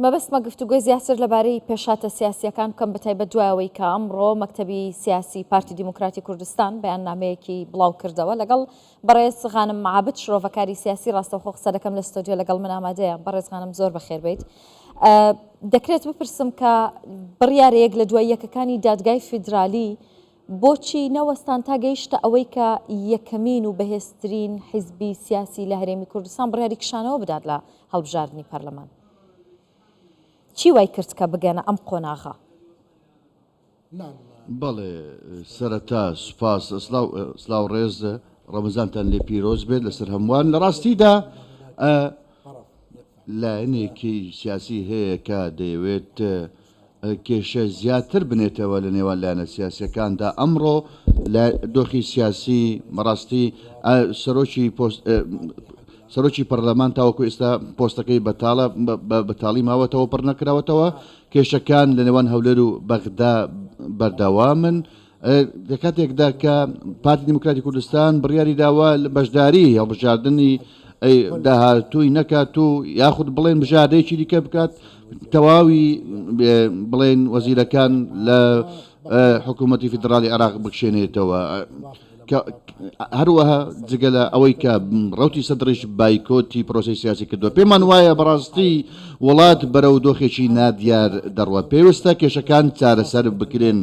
مەبەستمە گفتوگۆی زیاتر لەبارەی پێشهاتە سیاسییەکان بکەم بەتایبەت دوای ئەوەی کە ئەمڕۆ مەکتەبی سیاسی پارتی دیموکراتی کوردستان بەیاننامەیەکی بڵاو کردەوە لەگەڵ بەڕێز غانم عابد شرۆڤەکاری سیاسی ڕاستەوخۆ قسە دەکەم لە ستۆدیۆ لەگەڵ من ئامادەیە بەڕێز غانم زۆر بەخێر بیت دەکرێت بپرسم کە بڕیارە یەک لە دوای یەکەکانی دادگای فیدرالی بۆچی نەوەستان تا گەیشتە ئەوەی کە یەکەمین و بەهێزترین حیزبی سیاسی لە هەرێمی کوردستان بڕیاری کشانەوە بدات لە هەڵبژاردنی پەرلەمان؟ چی وای کرد کە بگەنە ئەم قۆناغە؟ بەڵێ سەرەتا سوپاس سلاو ڕێز ڕەمەزانتان لێ پیرۆز بێت لەسەر هەمووان لە ڕاستیدا لایەنێکی سیاسی هەیە کە دەیەوێت کێشە زیاتر بنێتەوە لە نێوان لایەنە سیاسیەکاندا ئەمڕۆ لە دۆخی سیاسی بەڕاستی سەرۆکی پۆست سەرۆکی پەرلەمان تاوەکو ئێستا پۆستەکەی بەتاڵە بە بەتاڵی ماوەتەوە پڕ نەکراوەتەوە کێشەکان لە نێوان هەولێر و بەغدا بەردەوامن لە کاتێکدا کە پارتی دیموکراتی کوردستان بڕیاری داوە بەشداری هەڵبژاردنی داهاتووی نەکات و یاخود بڵێن بژاردەیەکی دیکە بکات تەواوی بڵێن وەزیرەکان لە حکوومەتی فیدراڵی عێراق بکشێنێتەوە. هەروەها جگە لە ئەوەی کە ڕەوتی سەدڕیش بایکۆتی پرۆسەی سیاسی کردووە، پێمان وایە بەڕاستی وڵات بەرەو دۆخێکی نادیار دەڕوات، پێویستە کێشەکان چارەسەر بکرێن،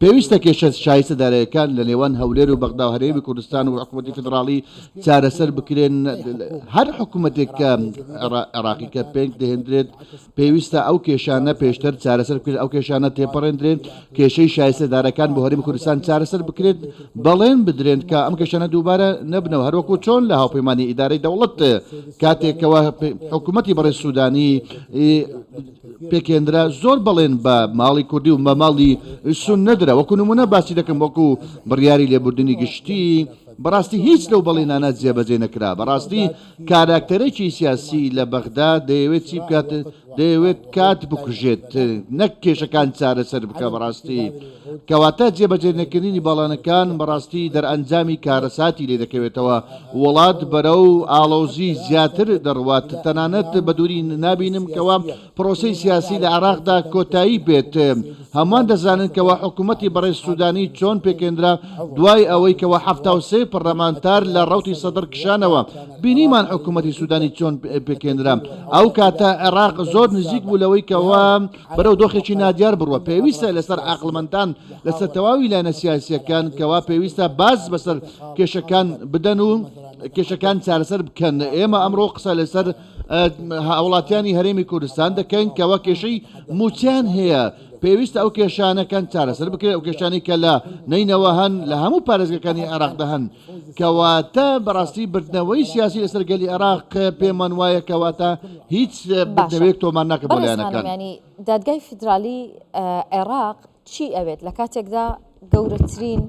پێویستە کێشە شایستە دارایەکان لە نێوان هەولێر و بەغدا و هەرێمی کوردستان و حکوومەتی فیدراڵی چارەسەر بکرێن، هەر حکوومەتێک کە عێراقی کە پێک دەهێندرێت پێویستە ئەو کێشانە پێشتر چارەسەر بکرێت، ئەو کێشانە تێپەڕێندرێن، کێشەی شایستەدارەکان بۆ هەرێمی کوردستان چارەسەر بکرێت، بەڵێن بدرێن کە ئەم کێشانە دووبارە نەبنەوە، هەروەکو چۆن لە هاوپەیمانی ئیدارەی دەوڵەت کاتێکەوە حکوومەتی بەڕێز سوودانی پێکهێنرا زۆر بەڵێن بە ماڵی کوردی و بە ماڵی سوننە درا، وەکو نموونە باسی دەکەم وەکو بڕیاری لێبوردنی گشتی، بەڕاستی هیچ لەو بەڵێنانە جێبەجێ نەکرا، بەڕاستی کاراکتەرێکی سیاسی لە بەغدا دەیەوێت چی بکات؟ دەیەوێت کات بکوژێت نەک کێشەکان چارەسەر بکا بەڕاستی کەواتە جێبەجێ نەکردنی بەڵێنەکان بەڕاستی دەرئەنجامی کارەساتی لێ دەکەوێتەوە وڵات بەرەو ئاڵۆزی زیاتر دەڕوات تەنانەت بەدووری نابینم کەوا پرۆسەی سیاسی لە عێراقدا کۆتایی بێت. هەمووان دەزانن کەوا حکوومەتی بەڕێز سوودانی چۆن پێکهێنرا دوای ئەوەی کەوا 73 پەرلەمانتار لە ڕەوتی سەدر کشانەوە. بینیمان حکوومەتی سوودانی چۆن پێکهێنرا. ئەو کاتە عێراق زۆر نزیک بوو لەوەی کەوا بەرەو دۆخێکی نادیار بڕوا. پێویستە لەسەر عاقڵمەندان لەسەر تەواوی لایەنە سیاسییەکان کەوا پێویستە باز بەسەر کێشەکان بدەن و کێشەکان چارەسەر بکەن. ئێمە ئەمڕۆ قسە لەسەر هاوڵاتیانی هەرێمی کوردستان دەکەین کەوا کێشەی مووچەیان هەیە پێویستە ئەو کێشانەکان چارەسەر بکرێت ئەو کێشانی کە لە نەینەوە هەن لە هەموو پارێزگەکانی عێراقدا هەن کەواتە بەڕاستی بردنەوەی سیاسی لەسەر گەلی عێراق پێمان وایە کەواتە هیچ بردنەوەیەک تۆمار ناکە بۆ لایەنەکان. دادگای فیدرالی عێراق چی ئەوێت لە کاتێکدا گەورەترین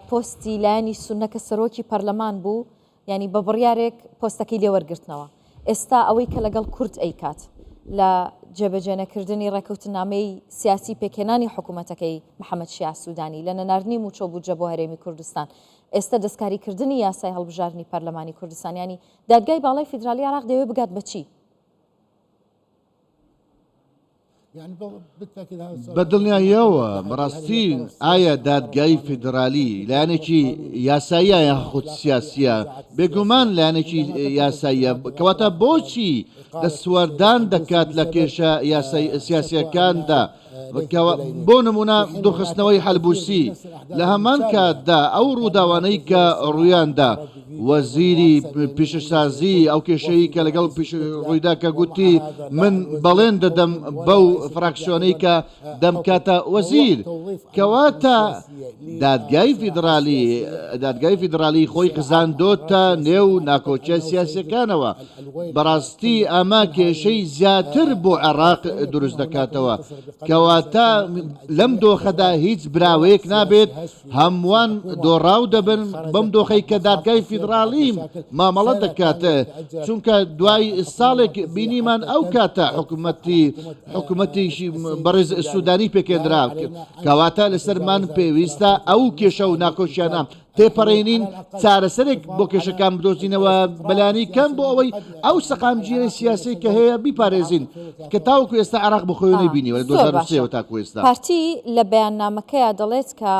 پۆستی لایەنی سوننە کە سەرۆکی پەرلەمان بوو یانی بە بڕیارێک پۆستەکەی لێ وەرگرتنەوە. ئێستا ئەوەی کە لەگەڵ کورد ئەیکات لە جێبەجێنەکردنی ڕێکەوتنامەی سیاسی پێکهێنانی حکوومەتەکەی محەمەد شیاع سوودانی، لە نەناردنی مووچە و بودجە بۆ هەرێمی کوردستان، ئێستا دەستکاریکردنی یاسای هەڵبژاردنی پەرلەمانی کوردستان، یانی دادگای باڵای فیدرالی عێراق دەیەوێت بگات بە چی؟ بە دڵنیاییەوە بەڕاستی ئایا دادگای فیدرالی لایەنێکی یاساییە یاخود سیاسیە؟ بێگومان لایەنێکی یاساییە، کەواتە بۆچی دەستوەردان دەکات لە کێشە سیاسیەکاندا؟ بۆ نمونە دوورخستنەوەی حەلبوسی، لە هەمان کاتدا ئەو ڕووداوانەی کە ڕوویاندا، وەزیری پیشەسازی ئەو کێشەی کە لەگەڵ ڕوویدا کە گوتی من بەڵێن دەدەم بەو فراکسیۆنەی کە دەمکاتە وەزیر کەواتە دادگای فیدرالی دادگای فیدرالی خۆی خزاندۆتە نێو ناکۆکیە سیاسەکانەوە بەڕاستی ئەمە کێشەی زیاتر بۆ عێراق دروست دەکاتەوە کەواتە لەم دۆخەدا هیچ براوەیەک نابێت هەمووان دۆڕاو دەبن بەم دۆخەی کە دادگای فیدڕاڵی مامەڵە دەکات، چونکە دوای ساڵێک بینیمان ئەو کاتە حکومەتی حکومەتیشی بەڕێز سودانی پێکهێنرا، کەواتە لەسەرمان پێویستە ئەو کێشە و ناکۆکیانە. تێپەڕێنین، چارەسەرێک بۆ کێشەکان بدۆزینەوە، بەلانی کەم بۆ ئەوەی ئەو سەقامگیری سیاسیەی کە هەیە بیپارێزین، کە تاوەکو ئێستا عێراق بەخۆیەوە نەیبینیوە لە زۆر 2003 باشە. ەوە تاکو ئێستا. پارتی لە بەیاننامەکەیا دەڵێت کە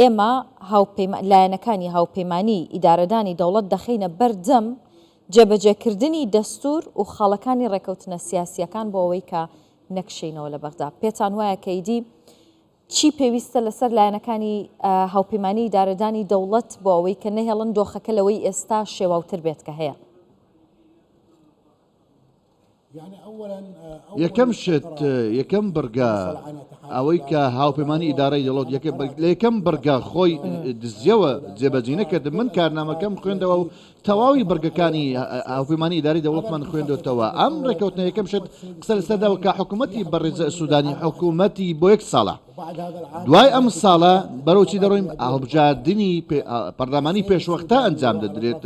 ئێمە هاوپەیما لایەنەکانی هاوپەیمانیی ئیدارەدانی دەوڵەت دەخەینە بەردەم جێبەجێکردنی دەستوور و خاڵەکانی ڕێکەوتنە سیاسییەکان بۆ ئەوەی کە نەکشێینەوە لە بەغدا. پێتان وایە کە ئیدی چی پێویستە لەسەر لایەنەکانی هاوپەیمانیی ئیدارەدانی دەوڵەت بۆ ئەوەی کە نەهێڵن دۆخەکە لەوەی ئێستا شێواوتر بێت کە هەیە؟ یەکەم شت، یەکەم بڕگە، ئەوەی کە هاوپەیمانی ئیدارەی دەوڵەت لە یەکەم بڕگە خۆی دزیەوە جێبەجێ نەکرد، من کارنامەکەم خوێندەوە و تەواوی بڕگەکانی هاوپەیمانی ئیدارەی دەوڵەتمان خوێندۆتەوە. ئەم ڕێککەوتنە یەکەم شت قسە لەسەر داوە کە حکوومەتی بەڕێز سوودانی حکوومەتی بۆ یەک ساڵە. دوای ئەم ساڵە بەرەو چی دەڕۆین؟ هەڵبژاردنی پەرلەمانی پێشوەختە ئەنجام دەدرێت.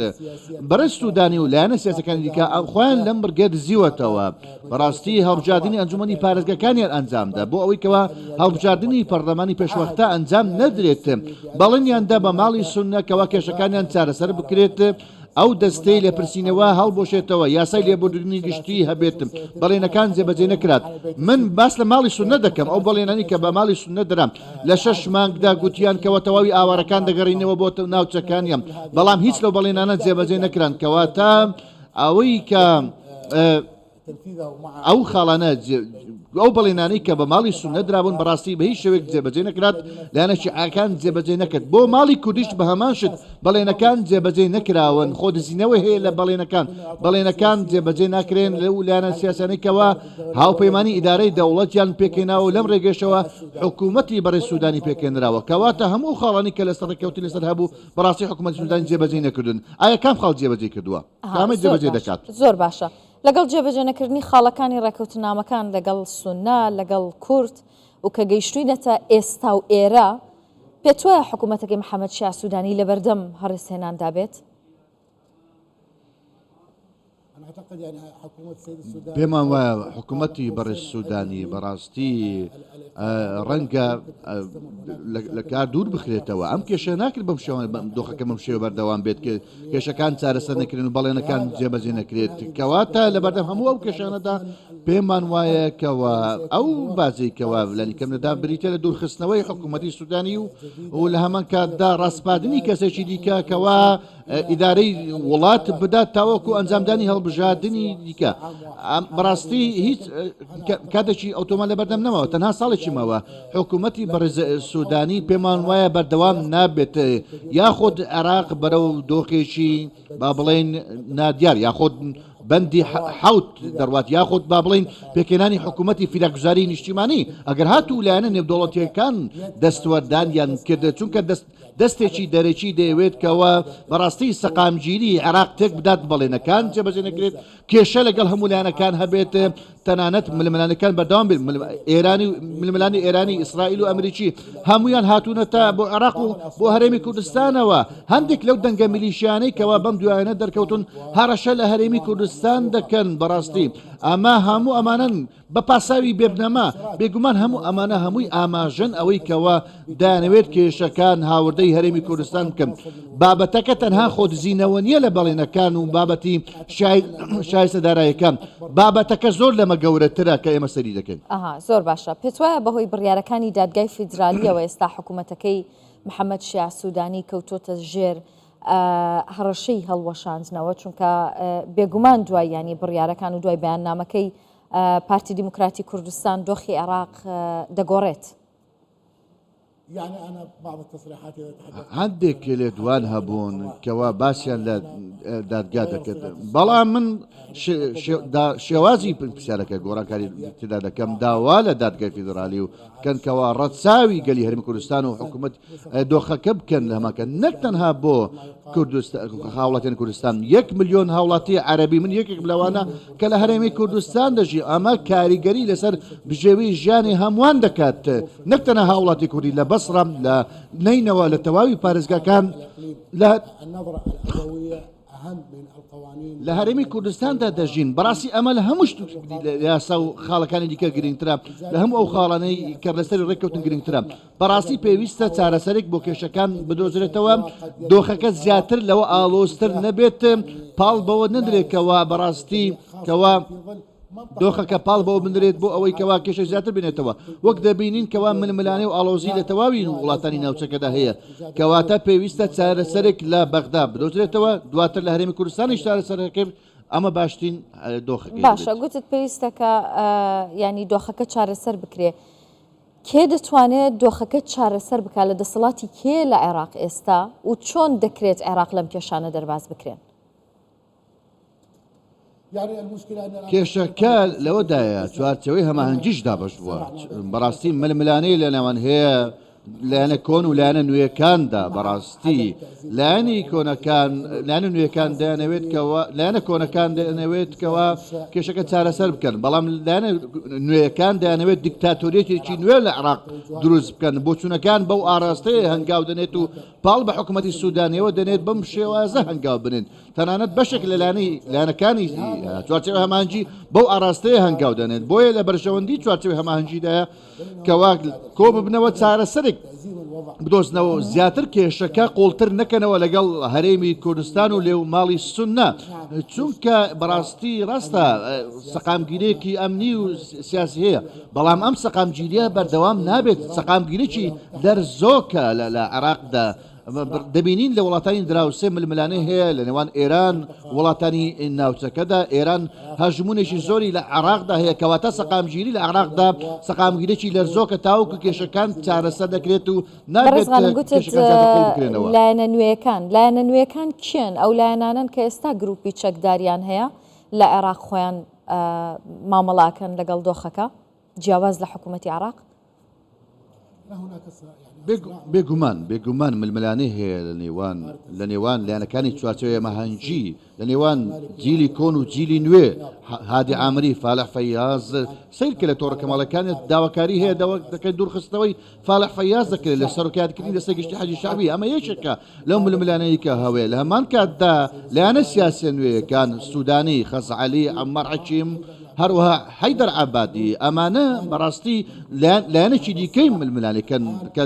بەڕێز سوودانی و لایەنە سیاسەکانی دیکە خۆیان لەم بڕگە دزیوەتەوە. بەڕاستی هەڵبژاردنی ئەنجومەنی پارێزگاکانیان ئەنجامدا بۆ ئەوەی کەوا هەڵبژاردنی پەرلەمانی پێشوەختە ئەنجام نەدرێت. بەڵێنیان دا بە ماڵی سوننە کەوا کێشەکانیان چارەسەر بکرێت، ئەو دەستەی لێپرسینەوە هەڵبوەشێتەوە، یاسای لێبوردنی گشتی هەبێت، بەڵێنەکان جێبەجێ نەکرات. من باس لە ماڵی سوننە دەکەم، ئەو بەڵێنانەی کە بە ماڵی سوننە درا لە شەش مانگدا گوتیان کەوا تەواوی ئاوارەکان دەگەڕینەوە بۆ ناوچەکانیان، بەڵام هیچ لەو بەڵێنانە جێبەجێ نەکران، کەواتە ئەوەی کە ئەو خاڵانە ئەو بەڵێنانەی کە بە ماڵی سوننە درابوون بەڕاستی بە هیچ شێوەیەک جێبەجێ نەکرات، لایەنە شیعەکان جێبەجێ نەکرد، بۆ ماڵی کوردیش بە هەمان شت بەڵێنەکان جێبەجێ نەکراون، خۆ دزینەوە هەیە لە بەڵێنەکان، بەڵێنەکان جێبەجێ ناکرێن لەو لایەنە سیاسیانەی کەوا هاوپەیمانی ئیدارەی دەوڵەتیان پێکهێناوە و لەم ڕێگەیشەوە حکوومەتی بەڕێز سوودانی پێکهێنراوە، کەواتە هەموو ئەو خاڵانەی کە لەسەر ڕێککەوتن لەسەر هەبوو بەڕاستی حکوومەتی سوودانی جێبەجێی نەکردوون، ئایا کام خاڵ جێبەجێی کردووە؟ کامەی جێبەجێ دەکات؟ زۆر باشە. لەگەڵ جێبەجێنەکردنی خاڵەکانی ڕێکەوتنامەکان لەگەڵ سوننە، لەگەڵ کورد و کە گەیشتوینەتە ئێستا و ئێرە، پێتوایە حکوومەتەکەی محەمەد شیاع سوودانی لەبەردەم هەڕسهێناندا بێت؟ پێمان وایە حکوومەتی بەڕێز سوودانی بەڕاستی ڕەنگە لە کار دوور بخرێتەوە ئەم کێشە ناکرد بەم شێوە دۆخەکە بەم شێوە بەردەوام بێت کە کێشەکان چارەسەر نەکرێن و بەڵێنەکان جێبەجێ نەکرێت کەواتە لەبەردەم هەموو ئەو کێشانەدا پێمان وایە کەوا ئەو بازی کەوا لەنی کەم لەدا بریتە لە دوورخستنەوەی حکوومەتی سوودانی و و لە هەمان کاتدا ڕاسپاردنی کەسێکی دیکە کەوا ئیدارەی وڵات بدات تاوەکو ئەنجامدانی هەڵبژاردنی دیکە بەڕاستی هیچ کاتێکی ئەوتۆمان لەبەردەم نەماوە تەنها ساڵێکی ماوە حکوومەتی بەڕێز سوودانی پێمان وایە بەردەوام نابێت یاخود عێراق بەرەو دۆخێکی با بڵێن نادیار یاخود بەندی حوت دەڕوات یاخود با بڵین پێکهێنانی حکوومەتی فیراگوزاری نیشتیمانی ئەگەر هاتوو لایەنە نێودەوڵەتیەکان دەستوەردانیان کرد چونکە دەست دەستێکی دەرەکی دەیەوێت کەوا بەڕاستی سەقامگیری عێراق تێک بدات، بەڵێنەکان جێبەجێ نەکرێت، کێشە لەگەڵ هەموو لایەنەکان هەبێت، تەنانەت ململانێکان بەردەوام بێت، ئێرانی و ململانی ئێرانی، ئیسرائیل و ئەمریکی هەمویان هاتوونەتە بۆ عێراق و بۆ هەرێمی کوردستانەوە. هەندێک لەو دەنگە میلیشیانەی کەوا بەم دوایانە دەرکەوتون هەڕەشە لە هەرێمی کوردستان دەکەن، بەڕاستی ئەمە هەموو ئەمانەن بە پاساوی بێبنەما، بێگومان هەموو ئەمانە هەمووی ئاماژەن ئەوەی کەوا دەیانەوێت کێشەکان هاوردەی هەرێمی کوردستان بکەن. بابەتەکە تەنها خۆدزینەوە نییە لە بەڵێنەکان و بابەتی شایستە دارایەکان، بابەتەکە زۆر لەمە گەورەترە کە ئێمە سەیری دەکەین. ئەها زۆر باشە. پێتوایە بەهۆی بڕیارەکانی دادگای فیدرالییەوە ئێستا حکومەتەکەی محەمەد شیاع سودانی کەوتۆتە ژێر هەڕەشەی هەڵوەشاندنەوە، چونکە بێگومان دوای یانی بڕیارەکان و دوای بەیاننامەکەی پارتی دیموکراتی کوردستان دۆخی عێراق دەگۆڕێت. هەندێک لێدوان هەبوون کەوا باسیان لە دادگا دەکرد بەڵام من شێوازی پرسیارەکە گۆڕانکاری تێدا دەکەم داوا لە دادگای فیدرالی و بکەن کەوا ڕەچاوی گەلی هەرێمی کوردستان و حکوومەت دۆخەکە بکەن لە هەماکە نەک تەنها بۆ هاوڵاتیان کوردستان یەک ملیۆن هاوڵاتی عەربی من یەکێک لەوانە کە لە هەرێمی کوردستان دەژی ئەمە کاریگەری لەسەر بژێوی ژیانی هەمووان دەکات نەک تەنها هاوڵاتی کوردی لە بەسڕە لە نەینەوە لە تەواوی پارێزگاکان لە. لە هەرێمی کوردستاندا دەژین، بەڕاستی ئەمە لە هەموو یاسا و خاڵەکانی دیکە گرنگترە، لە هەموو ئەو خاڵانەی کە لەسەری ڕێککەوتن گرنگترە. بەڕاستی پێویستە چارەسەرێک بۆ کێشەکان بدۆزرێتەوە، دۆخەکە زیاتر لەوە ئاڵۆزتر نەبێت، پاڵ بەوە نەدرێت کەوا بەڕاستی کەوا دۆخەکە پاڵ بەوە بنرێت بۆ ئەوەی کەوا کێشە زیاتر بێنێتەوە، وەک دەبینین کەوا ململانێ و ئاڵۆزی لە تەواوی وڵاتانی ناوچەکەدا هەیە، کەواتە پێویستە چارەسەرێک لە بەغدا بدۆزرێتەوە، دواتر لە هەرێمی کوردستانیش چارەسەرەکەی ئەمە باشترین دۆخەکەی باشە دەبێت. گوتت پێویستە کە یانی دۆخەکە چارەسەر بکرێ کێ دەتوانێت دۆخەکە چارەسەر بکات لە دەسەڵاتی کێ لە عێراق ئێستا و چۆن دەکرێت عێراق لەم کێشانە دەرباز بکرێن؟ کێشەکە لەوەدایە چوارچێوەی هەماهەنگیش دابەش بووە، بەڕاستی ململانێ لە نێوان هەیە لایەنە کۆن و لایەنە نوێیەکاندا، بەڕاستی لایەنی کۆنەکان لایەنە نوێیەکان دەیانەوێت کەوا لایەنە کۆنەکان دەیانەوێت کەوا کێشەکە چارەسەر بکەن، بەڵام لایەنە نوێیەکان دەیانەوێت دیکتاتۆریەتێکی نوێ لە عێراق دروست بکەن، بۆچوونەکان بەو ئاراستەیە هەنگاو دەنێت و پاڵ بە حکوومەتی سوودانیەوە دەنێت بەم شێوازە هەنگاو بنێن. تەنانەت بەشێک لە لایەنی لایەنەکانی چوارچێوەی هەماهەنگی بەو ئاراستەیە هەنگاو دەنێن، بۆیە لە بەرژەوەندی چوارچێوەی هەماهەنگیدایە کەوا کۆ ببنەوە چارەسەرێک بدۆزنەوە و زیاتر کێشەکە قوڵتر نەکەنەوە لەگەڵ هەرێمی کوردستان و لێو ماڵی سوننە، چونکە بەڕاستی ڕاستە سەقامگیرێکی ئەمنی و سیاسی هەیە، بەڵام ئەم سەقامگیریە بەردەوام نابێت، سەقامگیریی لەرزۆکە لە عێراقدا. دەبینین لە وڵاتانی دراوسێ ململانێ هەیە لە نێوان ئێران وڵاتانی ناوچەکەدا، ئێران هەژموونێکی زۆری لە عێراقدا هەیە، کەواتە سەقامگیری لە عێراقدا سەقامگیریی لەرزۆکە تاوەکو کێشەکان چارەسەر دەکرێت و بەڕێز نابێت غانم گوتت کێشەکان زیاتر قووڵ بکرێنەوە. لایەنە نوێیەکان، لایەنە نوێیەکان کێن؟ ئەو لایەنانەن کە ئێستا گرووپی چەکداریان هەیە لە عێراق خۆیان مامەڵە ئەکەن لەگەڵ دۆخەکە جیاواز لە حکوومەتی عێراق؟ بێگومان بێگومان ململانێ هەیە لە نێوان لە نێوان لایەنەکانی چوارچێوەی هەماهەنگی لە نێوان جیلی کۆن و جیلی نوێ هادی عامری فالح فەیاز سەیر کە لە تۆڕە کەماڵەکانیان داواکاری هەیە داوا دەکەن دوورخستنەوەی فالح فەیاز دەکرێت لە سەرۆکایەتکردنی دەستەی گشتی حەجی شەعبی ئەمە یەکێکە لەو ململانێی کە هەوەیە لە هەمان کاتدا لایەنە سیاسیە نوێیەکان سودانی، خەزعەلی، عەممار حەکیم، هەروەها حەیدەر عەبادی ئەمانە بەڕاستی لایەنێکی دیکەی ململانێکەن کە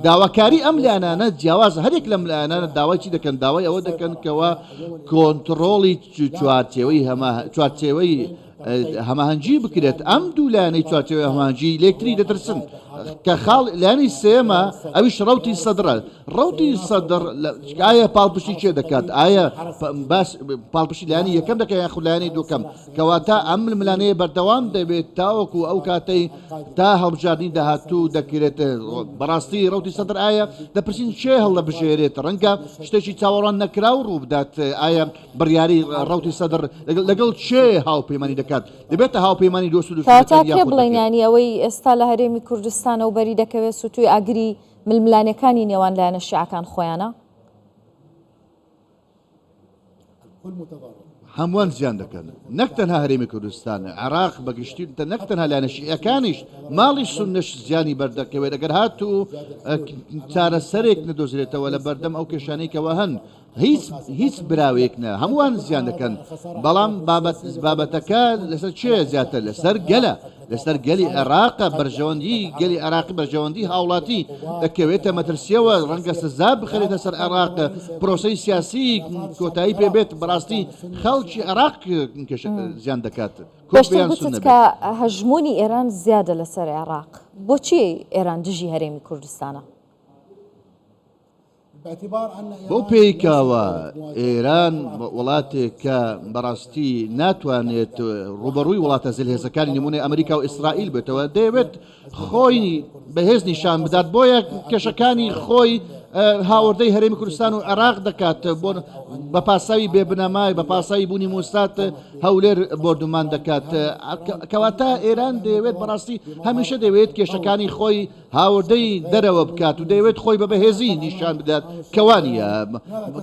داواکاری ئەم لایەنانە جیاوازە هەرێک لەم لایەنانە داوای چی دەکەن داوای ئەوە دەکەن کەوا کۆنتڕۆڵی چوارچێوەی هەما چوارچێوەی هەماهەنگی بکرێت، ئەم دوو لایەنەی چوارچێوەی هەماهەنگی لێکتری دەترسن کە خاڵ لایەنی سێیەمە ئەویش ڕەوتی سەدرە، ڕەوتی سەدر ئایا پاڵپشتی کێ دەکات؟ ئایا باس پاڵپشتی لایەنی یەکەم دەکات یاخود لایەنی دووکەم؟ کەواتە ئەم ململانێیە بەردەوام دەبێت تاوەکو ئەو کاتەی تا هەڵبژاردنی داهاتوو دەکرێت. بەڕاستی ڕەوتی سەدر ئایا دەپرسین کێ هەڵدەبژێرێت؟ ڕەنگە شتێکی چاوەڕوان نەکراو ڕووبدات. ئایا بڕیاری ڕەوتی سەدر لەگەڵ کێ هاوپەیمانی دەکات؟ دەبێتە هاوپەیمانی دۆست و کەواتە دوژمنەکان کێ یاخود بڵێین دەکرێت؟ یانی ئەوەی ئێستا لە هەرێمی کوردستانە و بەری دەکەوێت سوتوی ئاگری ململانێکانی نێوان لایەنە شیعەکان خۆیانە؟ هەمووان زیان دەکەن نەک تەنها هەرێمی کوردستان عێراق بە گشتی نەک تەنها لایەنە شیعەکانیش ماڵی سوننەش زیانی بەردەکەوێت ئەگەر هاتوو چارەسەرێک نەدۆزرێتەوە لە بەردەم ئەو کێشانەی کەوا هەن هیچ هیچ براوەیەک نە هەمووان زیان دەکەن بەڵام بابەت بابەتەکە لەسەر چێ زیاتر لەسەر گەلە لەسەر گەلی عێراقە بەرژەوەندی گەلی عێراقی بەرژەوەندی هاوڵاتی دەکەوێتە مەترسیەوە ڕەنگە سزا بخرێتە سەر عێراق پرۆسەی سیاسی کۆتایی پێبێت بەڕاستی خەڵکی عێراق زیان دەکات کورد پێشتر یان گوتت سوننە کە بێت. هەژموونی ئێران زیادە لەسەر عێراق بۆچی ئێران دژی هەرێمی کوردستانە؟ بەو پێی کەوا ئێران وڵاتێکە بەڕاستی ناتوانێت ڕوبەڕووی وڵاتە زلهێزەکانی نمونەی ئەمریکا و ئیسرائیل بێتەوە، دەیەوێت خۆی بەهێز نیشان بدات، بۆیە کێشەکانی خۆی هاوردەی هەرێمی کوردستان و عێراق دەکات بۆ بە پاساوی بێبنەمای بە پاساوی بوونی موسات هەولێر بۆردومان دەکات. کەواتە ئێران دەیەوێت بەڕاستی هەمیشە دەیەوێت کێشەکانی خۆی هاوردەی دەرەوە بکات و دەیەوێت خۆی بە بەهێزی نیشان بدات کە وانییە،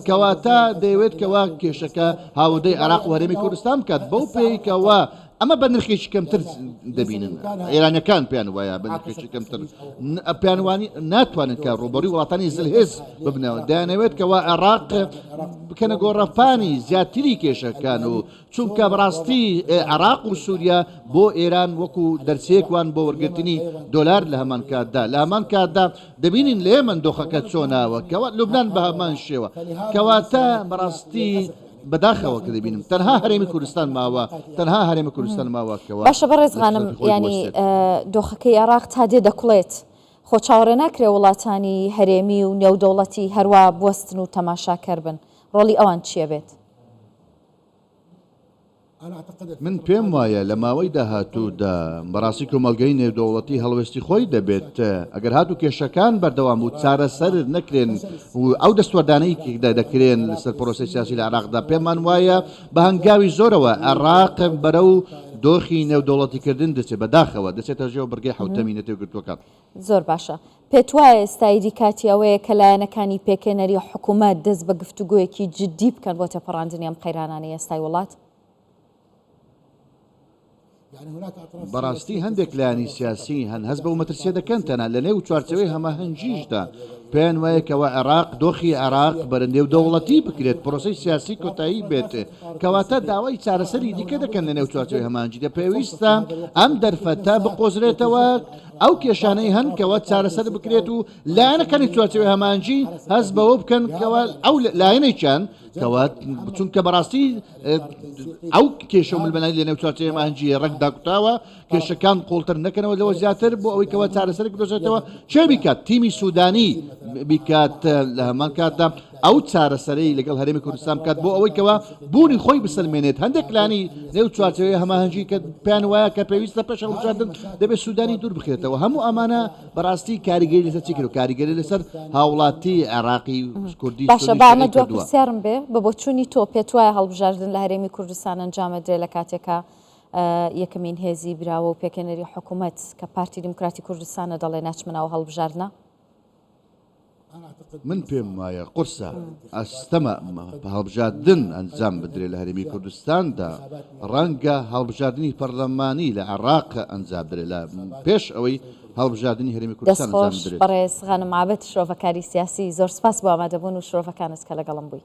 کەواتە دەیەوێت کەوا کێشەکە هاوردەی عێراق و هەرێمی کوردستان بکات بەو پێی کەوا. ئەمە بە نرخێکی کەمتر دەبینن ئێرانەکان پێیان وایە بە نرخێکی کەمتر پێیان وانی ناتوانن کە ڕوبەڕی وڵاتانی زلهێز ببنەوە دەیانەوێت کەوا عێراق بکەنە گۆڕەپانی زیاتری کێشەکان و چونکە بەڕاستی عێراق و سووریا بۆ ئێران وەکو دەرچەیەک وان بۆ وەرگرتنی دۆلار لە هەمان کاتدا لە هەمان کاتدا دەبینین لە یەمەن دۆخەکە چۆناوە کەوا لوبنان بە هەمان شێوە کەواتە بەڕاستی بەداخەوە کە دەبینم تەنها هەرێمی کوردستان ماوە تەنها هەرێمی کوردستان ماوە کەوا باشە بەڕێز غانم ینی دۆخەکەی عێراق تا دێ دەکوڵێت خۆ چاوەڕێ ناکرێ وڵاتانی هەرێمی و نێودەوڵەتی هەروا بوەستن و تەماشاکەر بن ڕۆڵی ئەوان چییە بێت؟ من پێم وایە لە ماوەی داهاتوودا بەڕاستی کۆمەڵگەی نێودەوڵەتی هەڵوێستی خۆی دەبێت، ئەگەر هاتوو کێشەکان بەردەوام و چارەسەر نەکرێن و ئەو دەستوەردانەی دەکرێن لەسەر پرۆسەی سیاسی لە عێراقدا پێمان وایە بە هەنگاوی زۆرەوە عێراق بەرەو دۆخی نێودەوڵەتیکردن دەچێت، بەداخەوە دەچێتە ژێر بڕگەی حەوتەمی نەتەوەیەکگرتووەکان. زۆر باشە. پێتوایە ئێستا ئیدی کاتی ئەوەیە کە لایەنەکانی پێکهێنەری حکومەت دەست بە گفتوگۆیەکی جددی بکەن بۆ تێپەڕاندنی ئەم قەیرانانەی ئێستای وڵات؟ بەڕاستی هەندێک لایەنی سیاسی هەن هەست بەو مەترسیە دەکەن تەنانەت لەنێو چوارچێوەی هەماهەنگیشدا پێیان وایە کەوا عێراق دۆخی عێراق بەرە نێودەوڵەتی بکرێت پرۆسەی سیاسی کۆتایی بێت کەواتە داوای چارەسەری دیکە دەکەن لەنێو چوارچێوەی هەماهەنگیدا پێویستە ئەم دەرفەتە بقۆزرێتەوە ئەو کێشانەی هەن کەوا چارەسەر بکرێت و لایەنەکانی چوارچێوەی هەماهەنگی هەست بەوە بکەن کەوا ئەو لایەنێکیان کەوا چونکە بەڕاستی ئەو کێشە و ململانێ لەنێو چوارچێوەی هەماهەنگی ڕەنگ داکوتاوە کێشەکان قوڵتر نەکەنەوە لەوە زیاتر بۆ ئەوەی کەوا چارەسەرێک بدۆزێتەوە چێ بیکات تیمی سوودانی بیکات لە هەمان کاتدا ئەو چارەسەرەی لەگەڵ هەرێمی کوردستان بکات بۆ ئەوەی کەوا بوونی خۆی بسەلمێنێت هەندێک لانی نێو چوارچێوەی هەماهەنگی کە پێیان وایە کە پێویستە پێش هەڵبژاردن دەبێت سوودانی دوور بخرێتەوە هەموو ئەمانە بەڕاستی کاریگەری لەسەر چی کرد کاریگەری لەسەر هاوڵاتی عێراقی کوردی باشە با ئەمە دوا پرسیارم بێ بە بۆچوونی تۆ پێت وایە هەڵبژاردن لە هەرێمی کوردستان ئەنجامەدرێ لە کاتێکا یەکەمین هێزی براوە و پێکهێنەری حکوومەت کە پارتی دیموکراتی کوردستانە دەڵێ ناچمە ناو هەڵبژاردنە؟ من پێم وایە قورسە، ئەستەمە هەڵبژاردن ئەنجام بدرێت لە هەرێمی کوردستاندا، ڕەنگە هەڵبژاردنی پەرلەمانی لە عێراق ئەنجام بدرێت لە پێش ئەوەی هەڵبژاردنی هەرێمی کوردستان ئەنجام دەستخۆش بدرێت. بەڕێز غانم عابد شرۆڤەکاری سیاسی زۆر سپاس بۆ ئامادەبوون و شرۆڤەکانت کە لەگەڵم بووی.